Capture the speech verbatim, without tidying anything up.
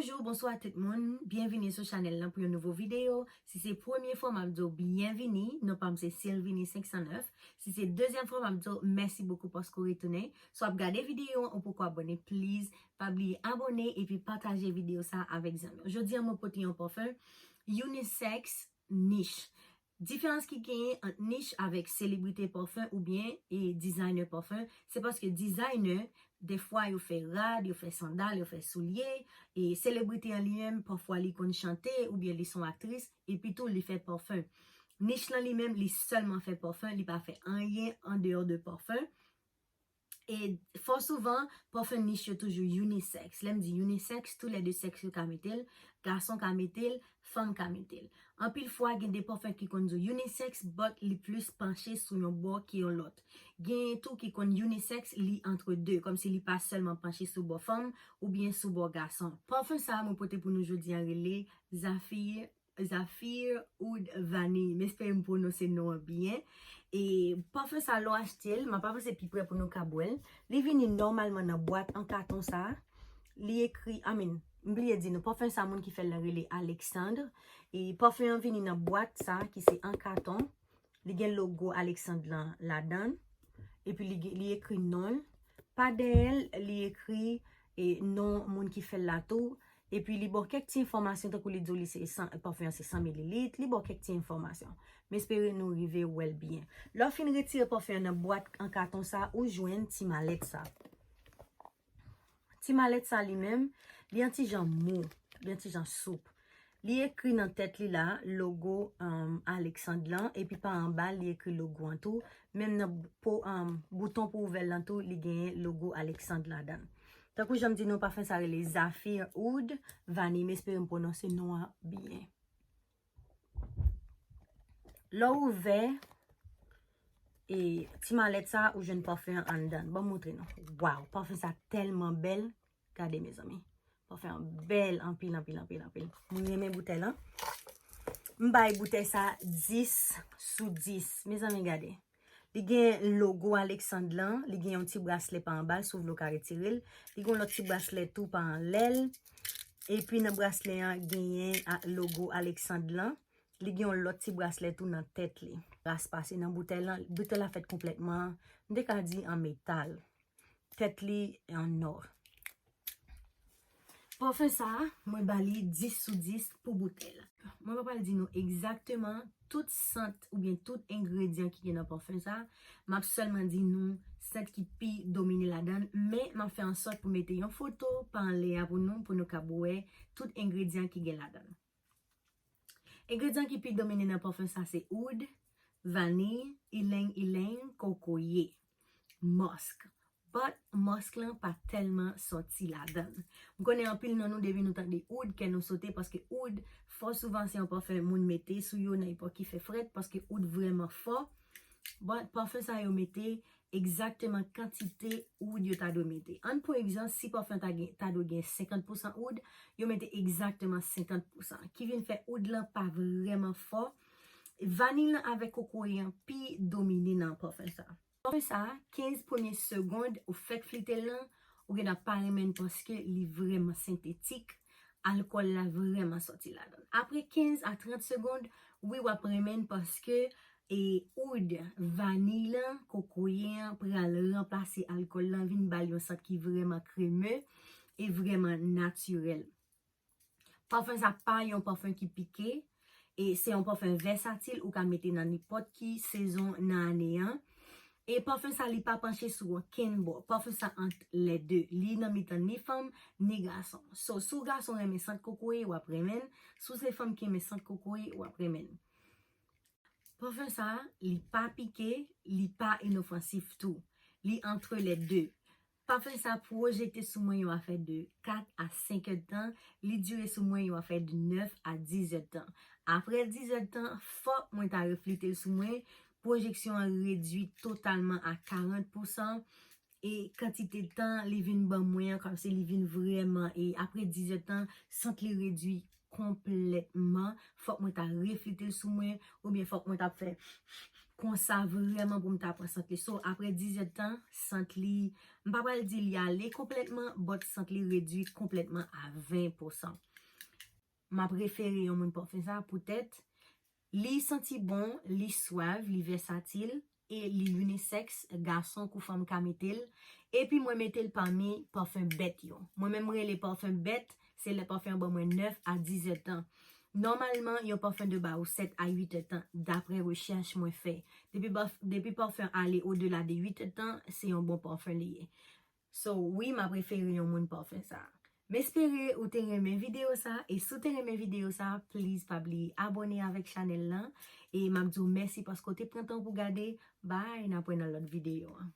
Bonjou, bonswa tout moun. Byenvini sou chanèl lan pou yon nouvo videyo. Si se premye fwa, m ap di w byenvini. Non pa m se Sylvini senk san nèf. Si se dezyèm fwa, m ap di w mèsi bokou paske w retounen. Si w ap gade videyo an, ou poko abòne, please, pa bliye abòne epi pataje videyo sa avèk zanmi w. Jodi a, mwen pote yon pafen unisex, nich. Diferans ki genyen ant nich avèk selebrite pafen oubyen e dizayner pafen, se paske dizayner, defwa yo fè rad, yo fè sandal, yo fè soulye, e selebrite an li menm, pafwa li konn chante oubyen li se yon aktris, epi tou li fè pafen. Nich lan li menm, li sèlman fè pafen, li pa fè anyen andeyò de pafen. E fò souvan, pafen nich yo toujou unisex. Lè m di unisex, tou lè de sèks yo ka mete l, gason ka mete l, fanm ka mete l. Anpil fwa, gen de pafen ki konn di w unisex, but li plis panche sou yon bò ki yon lòt. Genyen tou ki konn unisex, li entre deux, kòmsi li pa sèlman panche sou bò fanm oubyen sou bò gason. Pafen sa a mwen pote pou nou jodi a rele Zafir Zafir Oud Vanille. M espere m pwononse non an byen. E pafen sa, lè w achte l, m ap avanse pi pre pou nou ka bwè l. Li vini nòmalman nan bwat an katon sa. Li ekri, I mean, m bliye di nou, pafen sa, moun ki fè l la rele Alexandre. E pafen an vini nan bwat sa ki se an katon. Li gen logo Alexandre lan ladan l. Epi li, gen- li ekri non l. Pa dèyè l, li ekri e non moun ki fè l la tou. Epi li ba w kèk ti enfòmasyon, tankou li di w li se san, pafen an se san mililit, li ba w kèk ti enfòmasyon. M espere nou rive wè l byen. Lè w fin retire pafen an nan bwat an katon sa, ou jwenn ti malèt sa. Ti malèt sa li menm, li yon ti jan mou, li yon ti jan soup. Li ekri nan tèt li la, logo um, Alexandre lan, epi pa anba, li ekri logo an tou. Menm nan po, um, bouton pou ouvè l lan tou, li genyen logo Alexandre ladan l. Tankou jan m di nou, pafen sa rele Zafir Oud Vanille. M espere m pwononse non an byen. Lè w ouvè e, ti malèt sa, ou jwenn pafen an anndan. Ban m montre nou. Waw, pafen sa tèlman bèl. Gade, mezanmi. Pafen an bèl anpil, anpil, anpil, anpil. Mwen renmen boutèy lan. M bay boutèy sa dis sou dis. Mezanmi, gade. Li gen logo Alexandre lan, li gen yon ti braslè pa anba l, si w vle w ka retire l. Li gen yon lòt ti braslè tou pa anlè l. Epi nan braslè an, genyen a- logo Alexandre lan. Li gen yon lòt ti braslè tou nan tèt li. Ras pase nan boutèy lan, boutèy la fèt konplètman, m te ka di an metal. Tèt li an nò. Pafen sa, mwen ba li dis sou dis pou boutèy la. Mwen pa pral di nou egzakteman tout sant oubyen tout engredyan ki gen nan pafen sa. M ap sèlman di nou sant ki pi domine ladan l, men m ap fè ansòt pou mete yon foto pa anlè a pou nou, pou nou kab wè tout engredyan ki gen ladan l. Engredyan ki pi domine nan pafen sa se oud, vaniy, ileng ileng, kokoye, mòsk. But mòsk lan pa tèlman sòti ladan l. M konnen anpil nan nou, depi nou tande oud, kè nou sote, paske oud, fò souvan se yon pafen moun mete sou yo nan epòk ki fè frèt, paske oud vrèman fò. But pafen sa yo mete egzakteman kantite oud yo ta dwe mete. Ann pran egzanp, si pafen ta gen, ta dwe gen senkant pousan oud, yo mete egzakteman senkant pousan. Ki vin fè oud lan pa vrèman fò. Vaniy lan avèk kokoye an pi domine nan pafen sa. Pafen sa, kenz premye segond ou fèk flite l lan, ou gen dwa pa renmen l paske li vrèman sentetik, alkòl la vrèman sòti ladan l. Apre kenz a trant segond, wi, w ap renmen l paske e oud, vaniy lan, kokoye an pral ranplase alkòl lan, vin ba l yon sant ki vrèman kreme e vrèman natirèl. Pafen sa pa yon pafen ki pike, e se yon pafen vèsatil ou ka mete nan nenpòt ki sezon nan ane an. E pafen sa li pa panche sou okenn bò. Pafen sa ant lè de. Li nan mitan ni fanm, ni gason. So, si w gason renmen sant kokoye, w ap renmen l. Si w se fanm ki renmen sant kokoye, w ap renmen l. Pafen sa, li pa pike, li pa inofansif tou. Li entre les deux. Pafen sa pwojekte sou mwen yon afè de kat a senk èdtan, li dire sou mwen yon afè de nèf a diz èdtan. Apre diz èdtan, fòk mwen ta reflete l sou mwen, pwojeksyon an redui totalman a karant pousan, e kantite tan li vin ban mwen an, kòmsi li vin vrèman, e apre dizèt tan, sant li redwi konplètman. Fòk mwen ta reflete l sou mwen, oubyen fòk mwen ta fè konsa vrèman pou m ta pran sant li. So, apre dizèt tan, sant li, m pa pral di li ale konplètman, but sant li redwi konplètman a ven pousan. M ap refere yon moun pafen sa poutèt li santi bon, li swav, li vèsatil, e li unisèks, gason kou fanm ka mete l. Epi mwen mete l pami pafen bèt yo. Mwen menm m rele pafen bèt, se lè pafen an ban mwen nèf a dizèt tan. Nòmalman, yon pafen dwe ba ou sèt a uitèt tan, daprè rechèch mwen fè. Depi, depi pafen an ale odela de uitèt tan, se yon bon pafen li ye. So, wi, m ap refere yon moun pafen sa. M espere ou te renmen videyo sa, e si w te renmen videyo sa, please pa bliye abòne avèk chanèl lan, e m ap di w mèsi paske w te pran tan pou gade. Bye, n ap wè nan lòt videyo an.